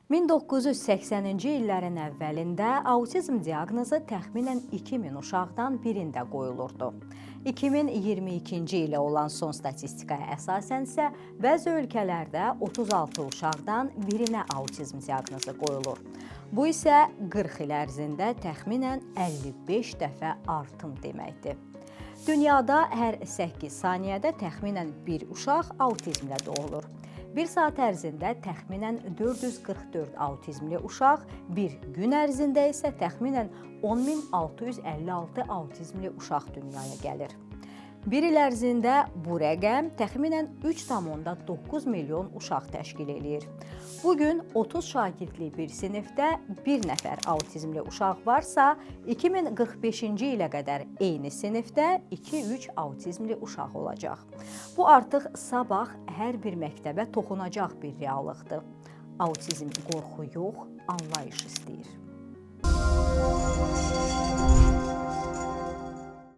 1980-ci illərin əvvəlində autizm diaqnozu təxminən 2000 uşaqdan birində qoyulurdu. 2022-ci ilə olan son statistikaya əsasən isə bəzi ölkələrdə 36 uşaqdan birinə autizm diaqnozu qoyulur. Bu isə 40 il ərzində təxminən 55 dəfə artım deməkdir. Dünyada hər 8 saniyədə təxminən bir uşaq autizmlə doğulur. Bir saat ərzində təxminən 444 autizmli uşaq, bir gün ərzində isə təxminən 10.656 autizmli uşaq dünyaya gəlir. Bir il ərzində bu rəqəm təxminən 3,9 milyon uşaq təşkil eləyir. Bu gün 30 şagirdlik bir sinifdə bir nəfər autizmli uşaq varsa, 2045-ci ilə qədər eyni sinifdə 2-3 autizmli uşaq olacaq. Bu artıq sabah hər bir məktəbə toxunacaq bir reallıqdır. Autizm qorxu yox, anlayış istəyir.